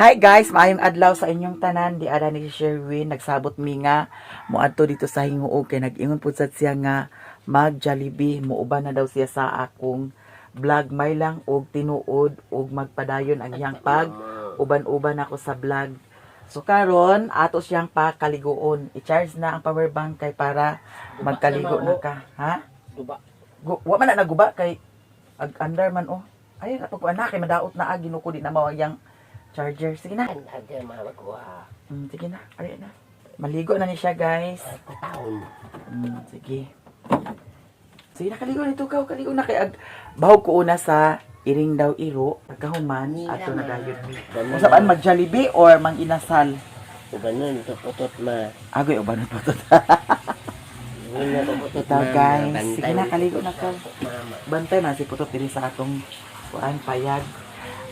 Hi guys, maayong adlaw sa inyong tanan. Di ara ni si Sherwin, nagsabot mi nga moadto dito sa Hinguog kay nag-ingon pud sad siya nga mag Jollibee, muuban na daw siya sa akong vlog. May lang og tinuod og magpadayon ang iyang pag uban-uban ako sa vlog. So karon ato siyang pakaliguon. I-charge na ang power bank kay para magkaligo na ka, ha? Duba. Wa man na naguba kay ag under man oh. Ay, napag na kay madaot na, ah, ginuko di na mao ang charger. Sige na. Ang ada mga magkuha. Sige na, ari na. Maligo na ni siya, guys. Taon. Sige. Sige na, kaligo nito ka. Kaligo na kay ag bahog ko una sa iring daw iro. Pagkahuman, ato na dayon mi. Kung saan mag Jollibee or mang inasal. Ubanon ito putot ma. Agoy, ubanon pa to. Ubanon ito putot Ito, ma. guys. Bantay Sige na, mo kaligo ito na ka. Mama. Bantay man si putot diri sa atong kuan payag.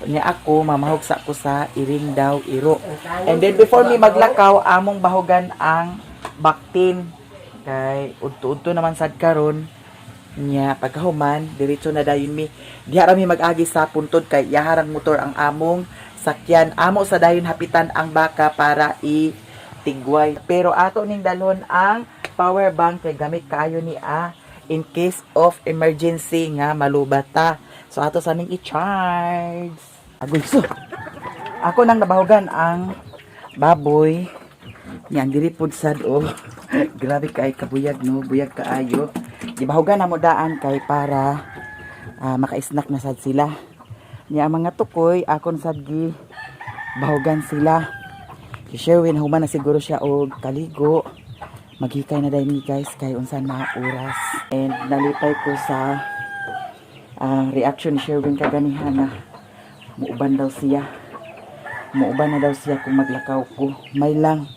Nya ako mamahugsa ko sa iring daw iro. And then before mi maglakaw, among bahugan ang baktin. Kay udto-udto naman sad karon. Nya pagkahuman, diretso na dayon mi. Diha ra mi mag-agi sa puntod kay yaharang motor ang among sakyan. Amo sa dayon hapitan ang baka para i tigway. Pero ato ning dalhon ang power bank kay gamit kaayo ni a in case of emergency nga malubat ta. So ato sa ning i-charge. Agoy so. Ako nang nabahugan ang baboy. Yan, diri pud sad oh. Grabe kay kabuyag no, buyag kaayo. Gibahugan na mo daan kay para maka-snack na sad sila. Nya ang mga tukoy akon sad gi bahugan sila. Si Sherwin human na siguro siya og kaligo. Maghikay na dahil ni guys kay unsa na oras. And nalipay ko sa reaction ni Sherwin kaganiha na muuban daw siya. Muuban na daw siya kung maglakaw ko. May lang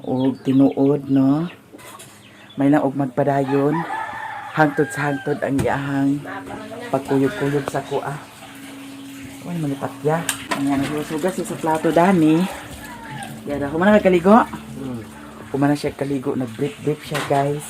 og tinuod no. May lang og magpadayon. Hangtod sa hangtod ang iyahang pagkuyog-kuyog sa kuha. Uy, malipat ya. Ayan, nagsusugas siya sa plato dani. Yara, humana ka kaligo? Humana siya kaligo, nag-brief-brief siya, guys.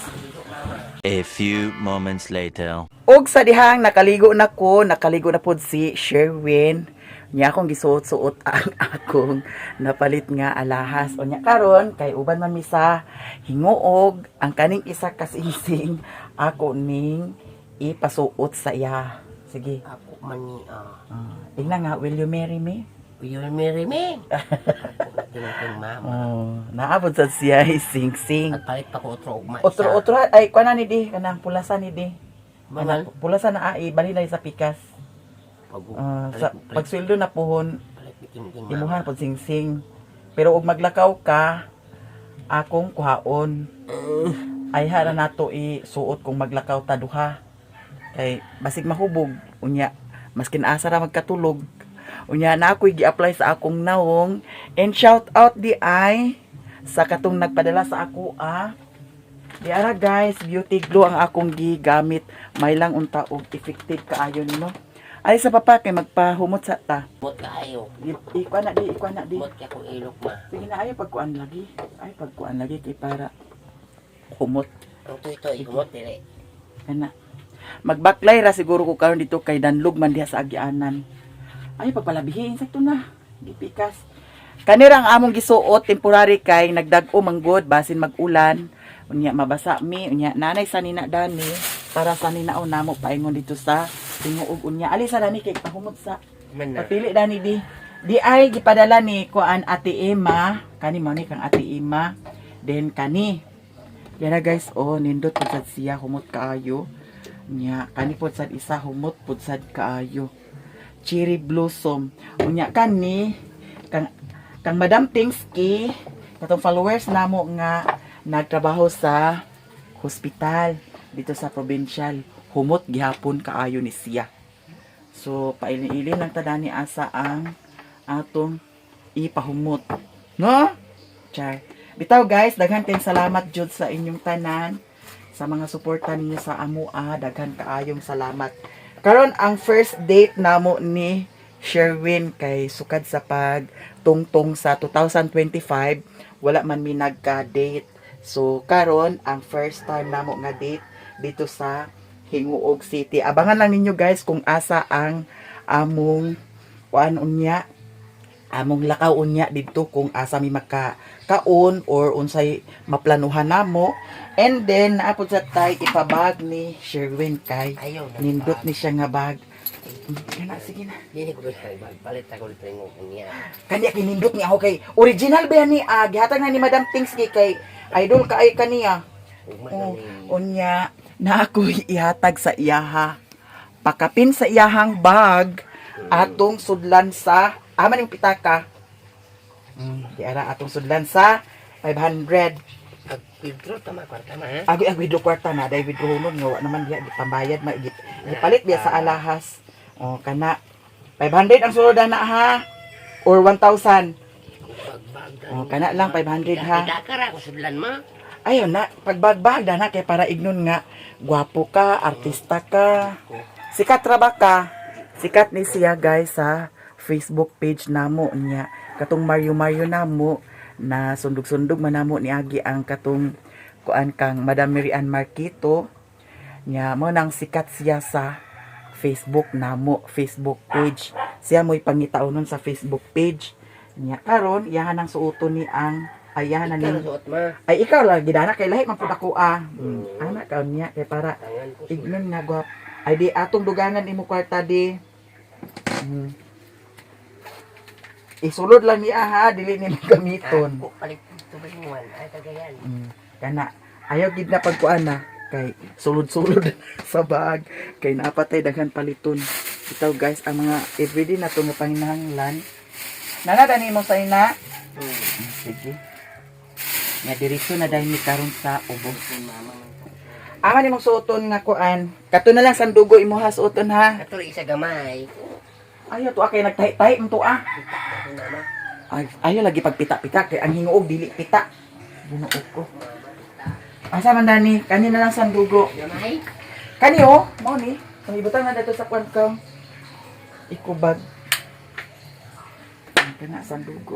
A few moments later. Og sa dihang nakaligo na ko, nakaligo na pod si Sherwin. Nya akong gisuot-suot ang akong napalit nga alahas. O nya karon kay uban man mi sa Hinguog, ang kaning isa ka singsing ako ning ipasuot sa iya. Sige. Ako man ni ah. Ingna nga, will you marry me? Will you marry me? Ako na tinatang mama. Oh, naabot sa siya sing-sing. At palit pa ko otro ugma. Otro-otro ay kuan na ni di kanang pulasan ni di. Manal. Kanang pulasan na ai bali na sa pikas. Pag Ah, sa pagsweldo na puhon palit bitin ting mama. imuhan pod sing-sing. Pero og maglakaw ka akong kuhaon. Ay hara nato isuot kung maglakaw ta duha. Kay basig mahubog unya maskin asa ra magkatulog. Unya na ako'y gi-apply sa akong nawong and shout out di ay sa katong nagpadala sa ako ah. Di ara guys, beauty glow ang akong gigamit. May lang unta og effective kaayo nino. Ay sa papa kay magpahumot sa ta. Mot kaayo. Ikuan na di, ikuan na di. Mot ka akong ilok ma. Sige na, ay pagkuan lagi. Ay pagkuan lagi kay para humot. Ang tuy-tuy humot dili. Kana. Magbaklay ra siguro ko karon dito kay danlog man diha sa agianan. Ay pagpalabihin sakto na. Gipikas. Kanira ang among gisuot temporary kay nagdag-o manggod basin mag-ulan. Unya mabasa mi, unya nanay sa nina dani para sa nina namo paingon dito sa Tinguog unya. Ali sa dani kay pahumot sa Man na. Papili dani di. Di ay gipadala ni kuan Ate Emma, kani mo ni kang Ate Emma. Then kani. Yana guys, oh nindot pud sad siya humot kaayo. Nya kani pud sad isa humot pud sad kaayo. Cherry blossom. Unya kani kang kang Madam Tingsky katong followers namo nga nagtrabaho sa hospital dito sa provincial humot gihapon kaayo ni siya. So, pailin-ilin lang tadani asa ang atong ipahumot. No? Char. Bitaw guys, daghan kayong salamat jud sa inyong tanan sa mga suporta ninyo sa amoa, daghan kaayong salamat. Karon ang first date namo ni Sherwin kay sukad sa pagtungtong sa 2025, wala man mi nagka-date. So karon ang first time namo nga date dito sa Hinguog City. Abangan lang ninyo guys kung asa ang among kuan unya. Among lakaw unya didto kung asa mi maka kaon or unsay maplanuhan namo. And then naa pud sa tay ipabag ni Sherwin kay Ayaw na. nindot ni siya nga bag. Kana, sige na. Dili ko sa bag. Palit ako dito yung niya. Kanya kay nindot niya ako kay original ba yan ni ah, gihatag na ni Madam Tings kay kay idol kaay kaniya. Ugma na Oh, ni. unya na ako ihatag sa iyaha. Pakapin sa iyahang bag atong sudlan sa ama ning pitaka. Di ara atong sudlan sa 500. Pag withdraw tama kwarta ma ha. Agoy ang withdraw kwarta na dahil withdraw nun nga wa naman diha gipambayad ma gipalit biya sa alahas. Oh, kana 500 ang sulod na ha or 1,000. Pagbag. Oh, kana lang 500 ha. Pitaka ra ko sudlan ma. Ayaw na, pagbagbag na kay para ignon nga gwapo ka, artista ka. Sikat ra ba ka? Sikat ni siya guys sa Facebook page namo niya. Katong Mario Mario namo na sundog-sundog man namo ni agi ang katong kuan kang Madam Mary Ann Marquito nya mo nang sikat siya sa Facebook namo, Facebook page. Siya mo'y pangitaon nun sa Facebook page niya. Karon iyahan ang suoton ni ang ayahan na Ikaw ni na suot ma. ay ikaw lang gidana kay lahi man pud ako ah. Ana ka niya kay para Tangan ko. ignon nga gwap. Ay di atong dugangan imo kwarta di. Isulod lang niya ha, dili nimo gamiton. Ako palit tubig mo. Ay tagayan. Kana ayaw gid na pagkuan na kay sulod-sulod sa bag kay napatay daghan paliton. Itaw guys ang mga everyday na to nga panginahanglan. Nana dani mo sa ina. Sige. Nga diretso na dahil ni karon sa ubos. Mama man. Ama ni mong suoton nga kuan. Kato na lang sandugo imo ha suoton ha. Kato isa gamay. Ayo to kay nagtahi-tahi mo to ah. Ako mama. Ay, ayo lagi pagpita-pita kay ang hinguog dili pita. Ginoo ko. Asa man dani? Kani na lang sandugo. Gamay. Kani oh, mao ni. Ang ibutang na dato sa kuan ka. Ikubag. Ang kana sandugo.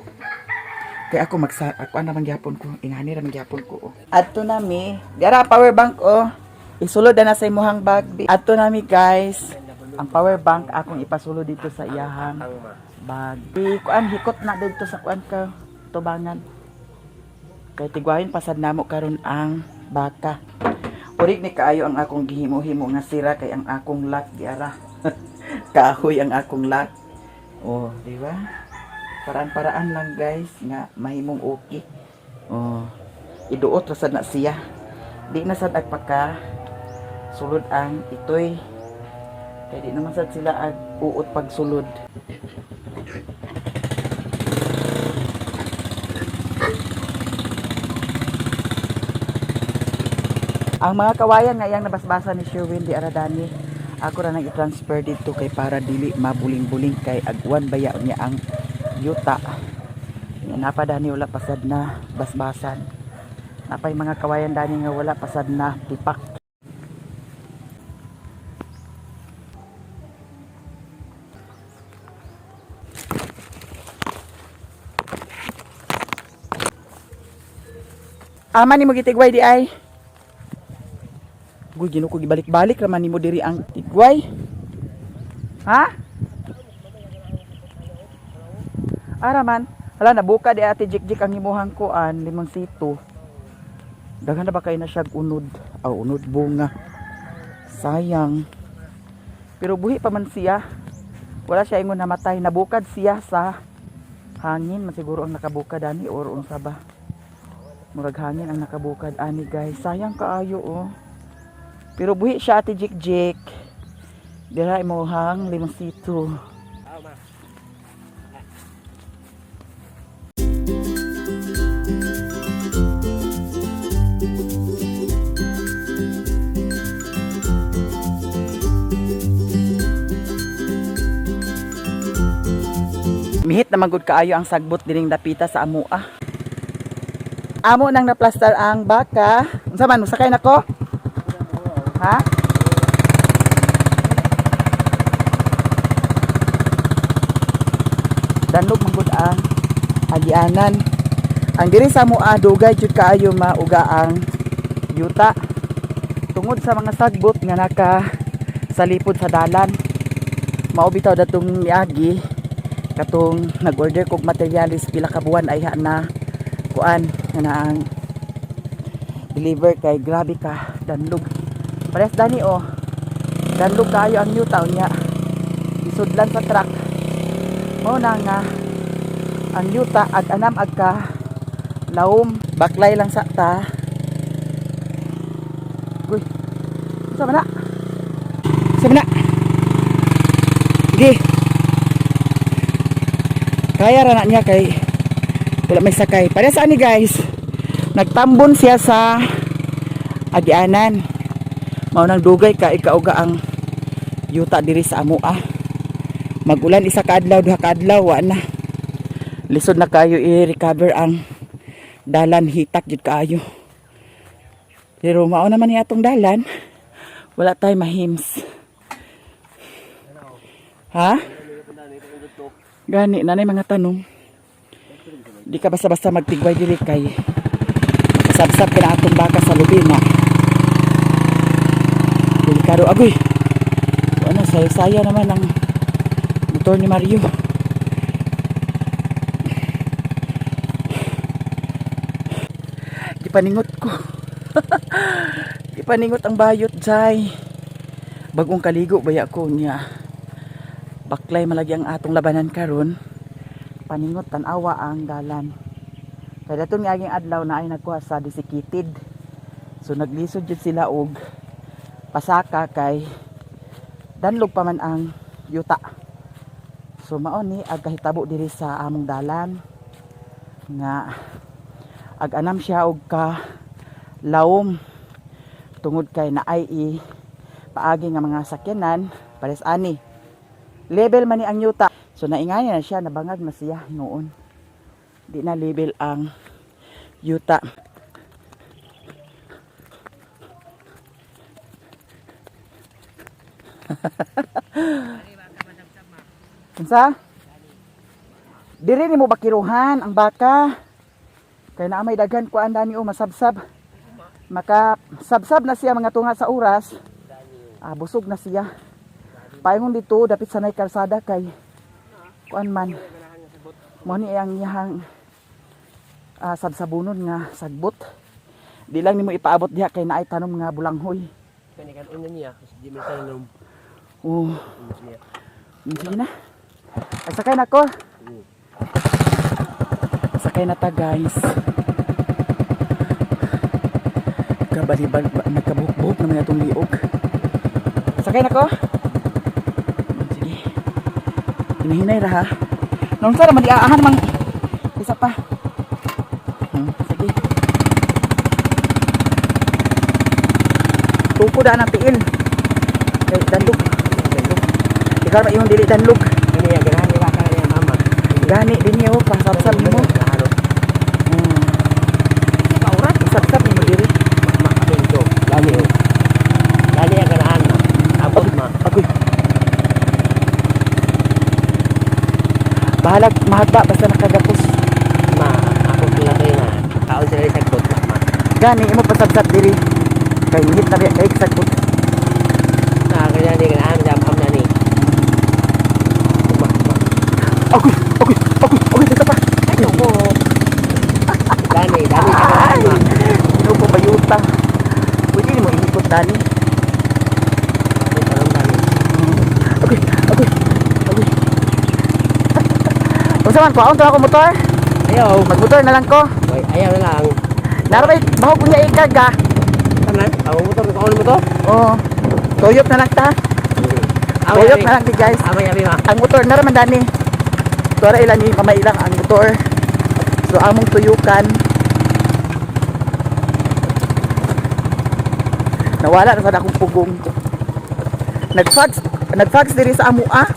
Kay ako magsa ako ana man gyapon ko, ingani ra man gyapon ko. Oh. Adto nami, dara power bank oh. Isulod na na sa imuhang bag. Adto nami guys. Ang power bank akong ipasulod dito sa iyahang Ang ma. bag. Di kuan hikot na dito sa kuan ka tubangan. Kay tigwahin pasad namo karon ang baka. Urig ni kaayo ang akong gihimo-himo nga sira kay ang akong lock diara. Kahoy ang akong lock. Oh, di ba? Paraan-paraan lang guys nga mahimong okay. Oh, iduot ra sad na siya. Di na sad agpaka sulod ang itoy. Kay di naman sad sila ag uot pagsulod. Ang mga kawayan nga iyang nabasbasa ni Sherwin di Aradani, ako ra nang i-transfer dito kay para dili mabuling-buling kay agwan baya niya ang yuta. Nga napa dani wala pasad na basbasan. Napay mga kawayan dani nga wala pasad na tipak. Ama ni mo gitigway di ay. Guy, ginoo ko gibalik-balik raman nimo diri ang tigway. Ha? Ara man. Hala nabuka di ate jik-jik ang imuhang kuan limonsito. Daghan na ba kay na siya unod? Aw, unod bunga. Sayang. Pero buhi pa man siya. Wala siya ingon namatay. Nabukad siya sa hangin. Man siguro ang nakabukad ani or unsa ba. Murag hangin ang nakabukad ani guys. Sayang kaayo oh. Pero buhi siya ate Jik Jik. Dira imuhang limonsito. Mihit na magud kaayo ang sagbot dining dapita sa amoa. Amo nang naplastar ang baka. Unsa man sakay nako? Ha? Danlog man gud ang agianan. Ang diri sa amoa dugay jud kaayo mauga ang yuta. Tungod sa mga sagbot nga naka sa lipod sa dalan. Mao bitaw datong miagi Katong nag-order kog materialis pila ka buwan ay ha na kuan nga ang deliver kay grabe ka danlog. Pares dani oh. Danlog kayo ang yuta niya. Isudlan sa truck. Mao na nga ang yuta ag anam ag ka laom, baklay lang sa ta. Uy. Sa man na? Sa man na? Sige. Kaya ra na niya kay wala may sakay. Para sa ani, guys. Nagtambon siya sa agianan. Mao nang dugay ka ikauga ang yuta diri sa amoa. Magulan isa ka adlaw, duha ka adlaw, wa na. Lisod na kayo i-recover ang dalan, hitak jud kaayo. Pero mao naman ni atong dalan. Wala tay mahims. Ha? Gani nanay mga tanong. Di ka basta-basta magtigway diri kay makasabsab ka na atong baka sa lubina. Delikado agoy. Ano, sayo-saya naman ang motor ni Mario. Gipaningot ko. Gipaningot ang bayot, Jai. Bagong kaligo baya ko niya. Baklay malagi ang atong labanan karon. Paningot tan-awa ang dalan. Kaya daton nga aging adlaw na ay nagkuha sa desikitid. So naglisod jud sila og pasaka kay danlog pa man ang yuta. So mao ni ag kahitabo diri sa among dalan nga ag anam siya og ka lawom tungod kay naay i paagi nga mga sakyanan pares ani level man ni ang yuta. So naingani na siya, nabangag na siya noon, di na level ang yuta. Unsa? Diri nimo bakiruhan ang baka. Kay naa may daghan kuan dani o masabsab. Maka sabsab na siya mga tunga sa oras. Ah, busog na siya. Paingon dito dapit sa nay kalsada kay kuan man. Mo ni ang iyahang sabsabunon nga sagbot. Di lang nimo ipaabot diha kay naay tanom nga bulanghoy. Kani kan una niya, kasi di man tanom. Oh, Niya. sige na. Ay, sakay na ko. Sakay na ta, guys. Kabalibag, nagkabuhok-buhok naman itong liog. Sakay na ko. Sige. Hinahinay ra ha. Nung sa naman, aahan mang isa pa. Sige. Tuko daan ang tiil. Kay dandog. Dandog. Ikaw na iyong dili dandog. Kani ya ganahan ni baka niya mama. Gani din niyo, pasabsab nimo. Ano? Pasabsab nimo diri. Ma dito. Lani oh. Lani ya ganahan ma. Abot ma. Agoy. Bahalag mahagba basta nakagapos. Ma, ako sila tayo na. Kaon sila sa sagbot ma. Ma. Gani imo pasabsab diri. Kay hit na biya kay sagbot. Na kanya ni ganahan jam am na ni. Ma. Ma. Agoy, agoy, agoy, agoy dito pa. Ay ko. Lani, lani sa ganahan ma. Ino ko bayuta. Pwede nimo iikot dani. Ano tanong dani. Agoy, agoy, agoy. Unsa man kuhaon to ako motor? Ayaw. Magmotor na lang ko. Hoy, ayaw na lang. Narabay bahog ko niya ikag ah. Tanan, ako motor, kaon mo to. Oo. Tuyok na lang ta. Tuyok na lang di, guys. Amay abi ma. Ang motor na raman dani. Tuara ilan ni mamay ilang ang motor. So among tuyukan. Nawala na sa akong pugong. Nagfags, nagfags diri sa amo ah.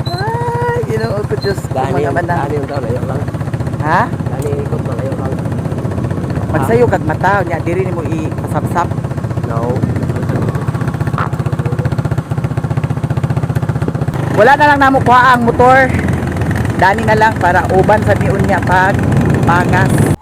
Ay, Ginoo ko Diyos ko Dani, mga manang. dani yung tao, layo lang. Ha? Dani ikot ma, layo lang. Magsayo kag mata nya diri nimo i-sapsap. No. Wala na lang namo kuha ang motor. Dani na lang para uban sa miun niya pag pangas.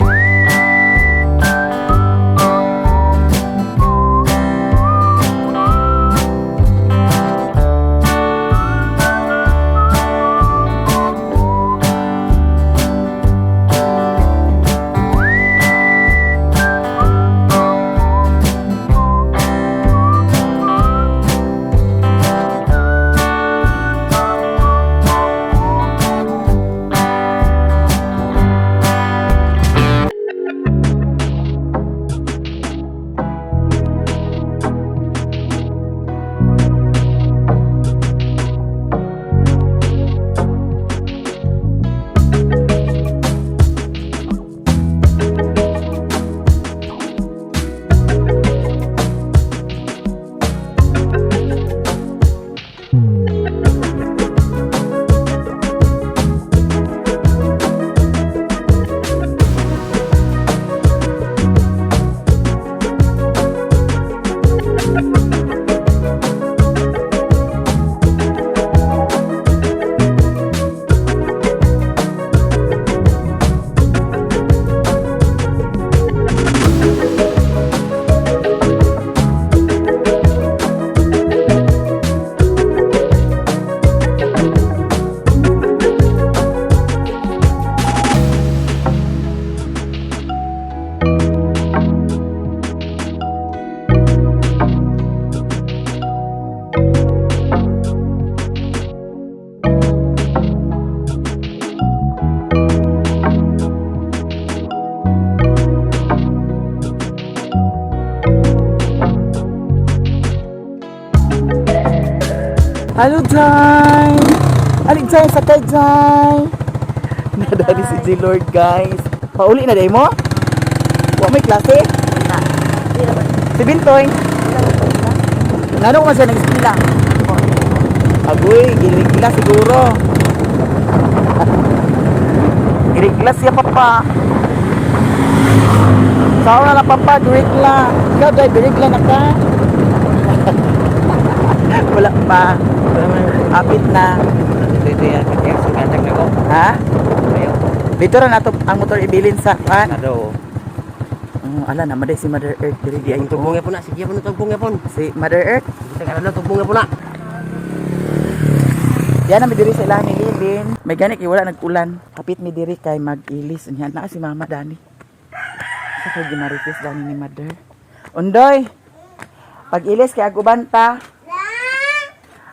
Hello, Jai! Ali, Jai! Sakay, Jai! Nadali si J. Lord, guys. Pauli na day mo? Wa may klase? Si Bintoy. Ngano ko man siya nag-eskwela? Agoy, girigla siguro. Girigla siya, papa. Sao na lang, papa, girigla. Ikaw, Jai, girigla na ka. Wala pa. Apit na. Ito yan. Kaya sa katag na ko. Ha? Ayaw. Dito ra nato ang motor ibilin sa kan. Ano? Oh, ala na maday si Mother Earth diri di ay. Tugbong po na. Sige po na tugbong po. Si Mother Earth. Sige ka na tugbong po na. Yan na mi diri sa ilahan ni Lilin. May gani kay wala nag-ulan. Kapit mi diri kay mag-ilis. Unya na si Mama Dani. Sa kay gimarites dani ni Mother. Undoy. Pag-ilis kay aguban ta.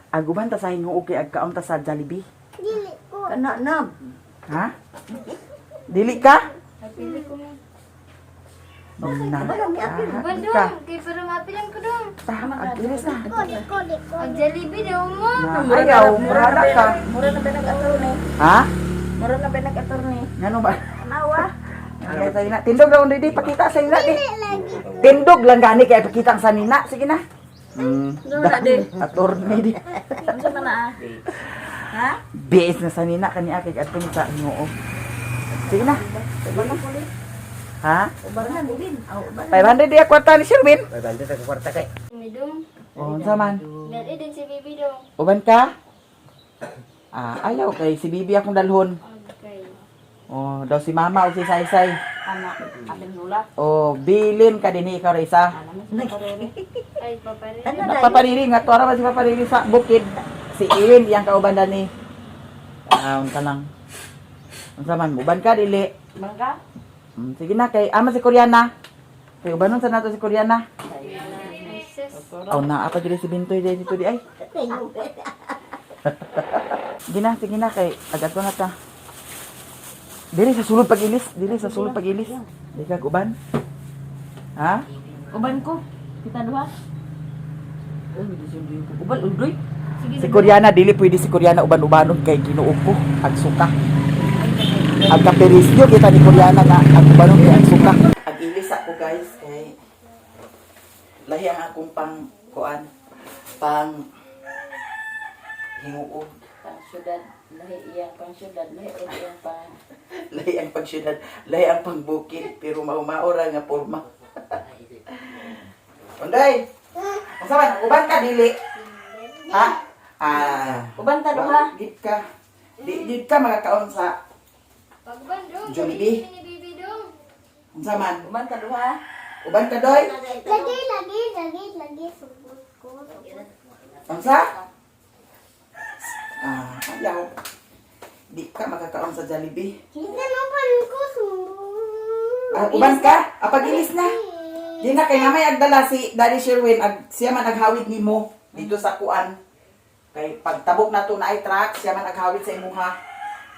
Aguban ta sa hinuog kay agkaon ta sa Jollibee. Kana na. Ha? Dili ka? Na. Bandung, Ka. kay para mapilan ko dong. Ta, ag-ilis na. Ang Jollibee daw mo. Na, ayaw, murara ka. Mura na ba nag-attorney? Ha? Mura na ba nag-attorney? Ngano ba? Anawa. Kaya tayo na. Tindog lang ready, pakita sa nila di. Tindog lang gani kaya pakita ang sanina. Sige na. Wala di. Attorney di. Unsa man na ah? Ha? Biis na sanina kani kay adto ni sa inyo. Sige na. Ha? Ubar na bilin. Aw, ubar. 500 di kwarta ni Sherwin. May banda sa kwarta kay. May dong. Oh, unsa man? Dali din si Bibi dong. Uban ka? Ah, ayaw kay si Bibi akong dalhon. Okay. Oh, daw si Mama o si Saysay. Ana, ating lula. Oh, bilin ka dinhi ikaw Risa. Ay, paparili. Ano na? Paparili nga tuara ba si Paparili sa bukid. Si Iwin iyang kauban dani. Ah, unsa lang. Unsa man uban ka dili. Bangka? Sige na kay ama si Koreana. Kay ubanon sa nato si Koreana. Ay, sis. Aw naa pa diri si Bintoy diri dito di ay. Sige na, sige na kay agad ko na ta. Dili sa sulod pag-ilis, dili sa sulod pag-ilis. Di ka uban. Ha? Uban ko. Kita duha. Uban udoy. Sige, Si Koreana dili pwede si Koreana uban-ubanon kay Ginoo ko ag suka. Ag kaperisyo kita ni Koreana nga ag ubanon kay ag suka. Ag ilis ako guys kay lahi ang akong pang kuan pang hinguog. Pang syudad, lahi iyang pang syudad, lahi iyang pang Lahi ang pagsyudad, lahi ang pangbukid pero maumao ra nga porma. Unday. Unsa man uban ka dili? Ha? Ah. Uban ta duha. Git ka. Di di ka makakaon sa Pagban dong. Jollibee. Jollibee ni Bibi dong. Unsa man? Uban ta duha. Uban ka, doy? Lagi, lagi, lagi, lagi. Subot ko. Subot. Unsa? Ah, ayaw. Di ka makakaon sa Jollibee. Hindi mo pan ko subot. Ah, uban ka? Ah, pag-ilis na. Di na kay namay agdala si Daddy Sherwin ag siya man aghawid nimo dito sa kuan. Kay pagtabok na to na ay truck, siya man aghawid sa imuha.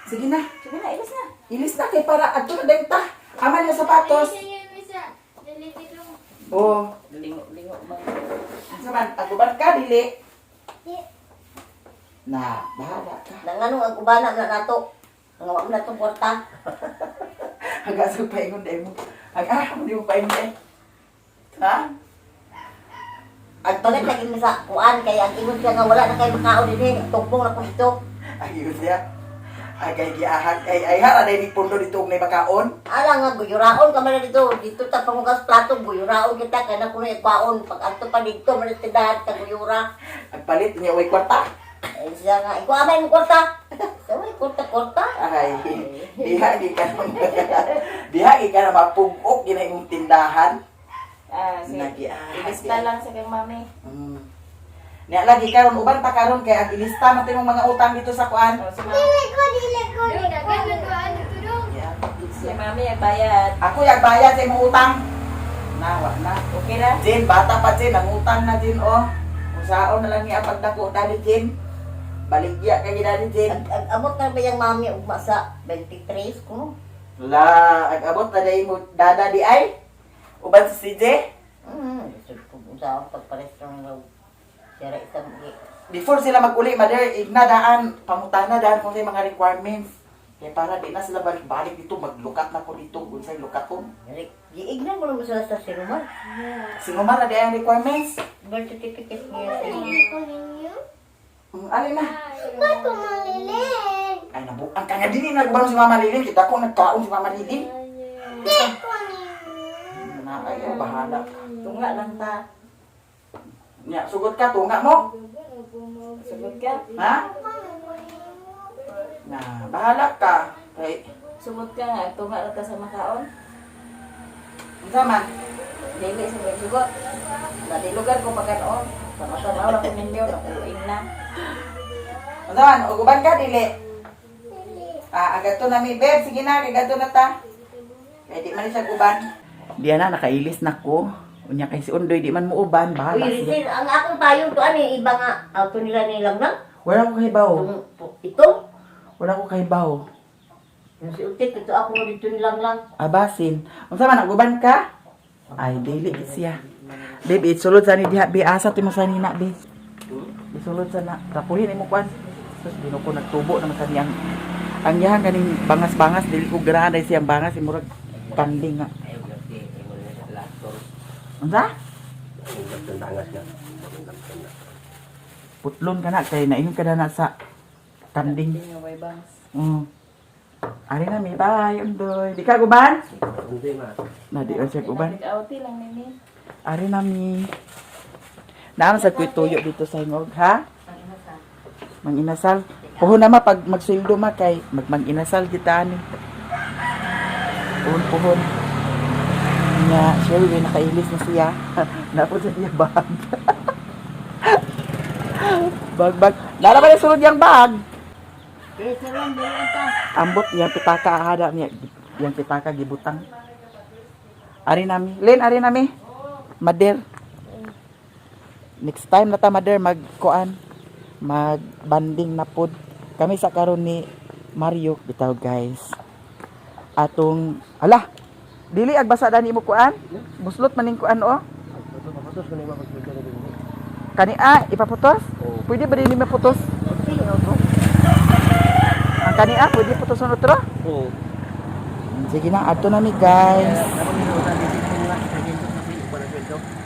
Sige na. Sige na, ilis na. Ilis na kay para adto na dayon ta. Aman yung sapatos. Jollibee dong. Oh, Lingo-lingo man. unsa man ag-uban ka dili? Di. Na, bahala ka. Nanganong ang ubana na nato. Ang wa mo na itong kwarta. Haga sa paingon dai mo. Ag ah, mo di mo paingon dai. Ha? Ag Palit lagi mi sa kuan kay ang ingon siya nga wala na kay makaon dinhi, tugbong na ko dito. Ayun siya. Ay kay giahag ay ay hara dai ni pundo dito og nay makaon. Ala nga guyuraon ka man na dito, dito ta pangugas plato guyuraon kita kay na kuno ikaon pag adto pa dito man tindahan ta guyura. Agpalit niya way kwarta. Ay siya nga ikaw amay mo kwarta. Sa way kwarta kwarta. Ay, diha gi ka na diha gi ka na mapugok gina imong tindahan. Ah, sige. Nagiahag. Ilista lang sa kang mami. Niya lagi karon uban ta karon kay ang ilista man imong mga utang dito sa kuan. Oh, si mami. Dili ko, dili ko, dili ko. Dong, dito dong. Yeah. Si mami agbayad. Ako yagbayad sa imong utang. Na wa na. Okay ra? Jin, bata pa Jin, ang utang na Jin oh. Usaon na lang niya pagdako dali Jin. Baligya kay dali Jin. Ag, ag amot na ba yung mami ugma sa 23 kuno? La, ag abot na dai mo dada di ay. Uban si CJ. Sud ko sa pagpares ng siya ra isang Before sila mag-uli, mother, igna daan, pangutana daan kung sa mga requirements. Kaya para di na sila balik-balik dito, maglukat na ko dito, kung sa'y lukat ko. Giignan mo naman sila sa sinuman. Sinumar na di ang requirements. Birth certificate niya. Dili ko ninyo. Alin na. Ba't ko malilig? Ay, nabuang ka nga din eh, nagbaon si Mama Lilin. Kita ko nagkaon si Mama Lilin. Dili ko ninyo. Na, ayaw, bahala ka. Tunga lang ta. Nya, sugot ka, tunga mo. Sugot ka. Ha? Na, bahala ka. Kay, Sugot ka nga, tunga lang ta sa makaon. unsa man? Dili sa mga sugot. Na di lugar ko pagkanoon. Tama-tama ra ko ninyo, nakuing na. Unsa man? Uguban ka, dili. Ah, agato na mi, babe. Sige na, kay gato na ta. Kay di man siya guban. Diya na, nakailis na ko. Unya kay si Undoy, di man mo uban. Bahala Uy, siya. Rizal, ang akong payong to ano yung iba nga auto nila nilang na. Wala ko kahibaw. Itong, ito. Wala ko kahibaw. Yung si Utik, ito ako dito nilang lang. Abasin. Unsa man, uguban ka? Ay, dili gid siya. Babe, isulod sa ni diha, be. Asa ti mo sa nina, be. Isulod sa na. Rapuhin imo kwan. Sus, dino ko nagtubo naman sa niyang. Ang iyang kaning bangas-bangas, dili ko ganahan dahil siyang bangas, imurag kanding nga. Unsa? Putlon ka na kay naingon ka na na sa kanding. Hindi nga way bangs. Ari na mi, bye, Undoy. Di ka guban? Na di siya guban. Outie lang nini. Ari na mi. Naam sa kuy tuyo dito sa hingog, ha? Mang inasal. Puhon na ma pag magsweldo ma kay magmang inasal kita ani. Puhon puhon. Nya, Sherwin nakailis na siya. Napod sa niya bag. Bag bag. Nara ba yung sulod yang bag? Ambot yang pitaka ahada niya. Yang pitaka gibutang. Ari nami. Len, ari nami. Mader. Next time na ta mader magkuan magbanding na pod kami sa karon ni Mario bitaw, guys. Atong ala dili agbasa dani mo kuan buslot maning kuan oh. Kani ah ipaputos? Pwede ba dili maputos? Ang kani ah pwede putoson otro? Oo. Sige na, adto na mi, guys.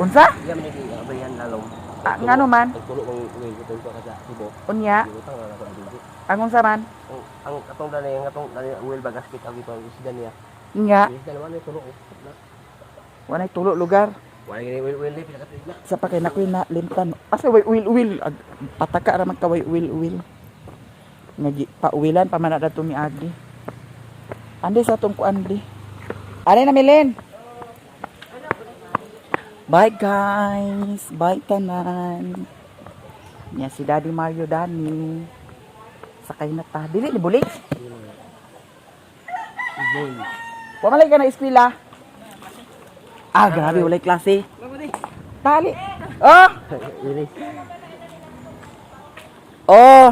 Unsa? Ah, ngano man? Unya, ang unsa man? Ang atong dali, ang atong dali, oil bagasket ang ipang isda niya. Nga, Isda naman ay tulo. wanay tulo lugar. Wala gini oil oil ni pinakatuig na. Sa pa kay nakoy na limtan. Asa way uwil uwil? Pataka ra man ka way uwil uwil. Nga pauwilan pa man na dato miagi. Ande sa atong kuan di. Are na Milen. Bye guys. Bye tanan. Nya si Daddy Mario Dani. Sakay na ta. Dili ni bulik. Wa man lagi ka na eskwela. Ah, grabe walay klase. Tali. Oh! Oh!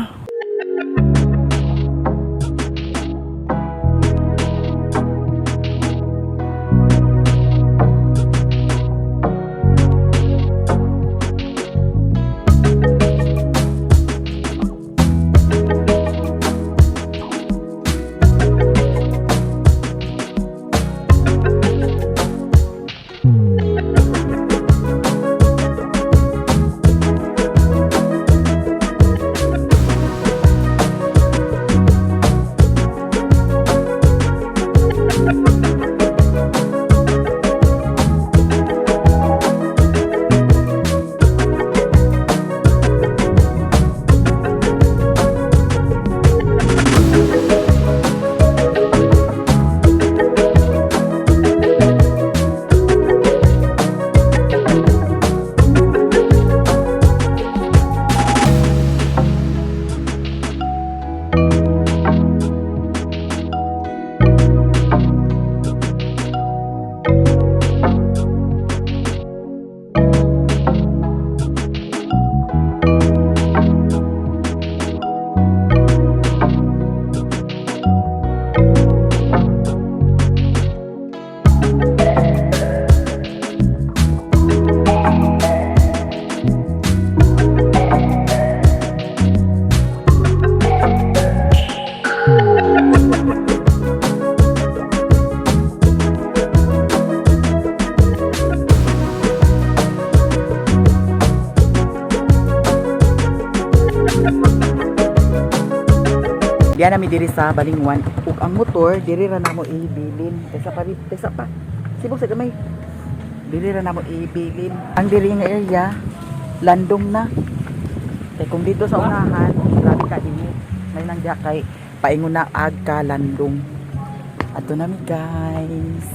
Diyan nami diri sa Balingwan ug ang motor diri ra namo ibilin. Tesa pa tesa pa. Sibog sa gamay. Diri ra namo ibilin. Ang diri nga area landong na. Kay kung dito sa unahan, grabe ka init. May nang diha kay paingon na ag ka landong. Adto nami guys.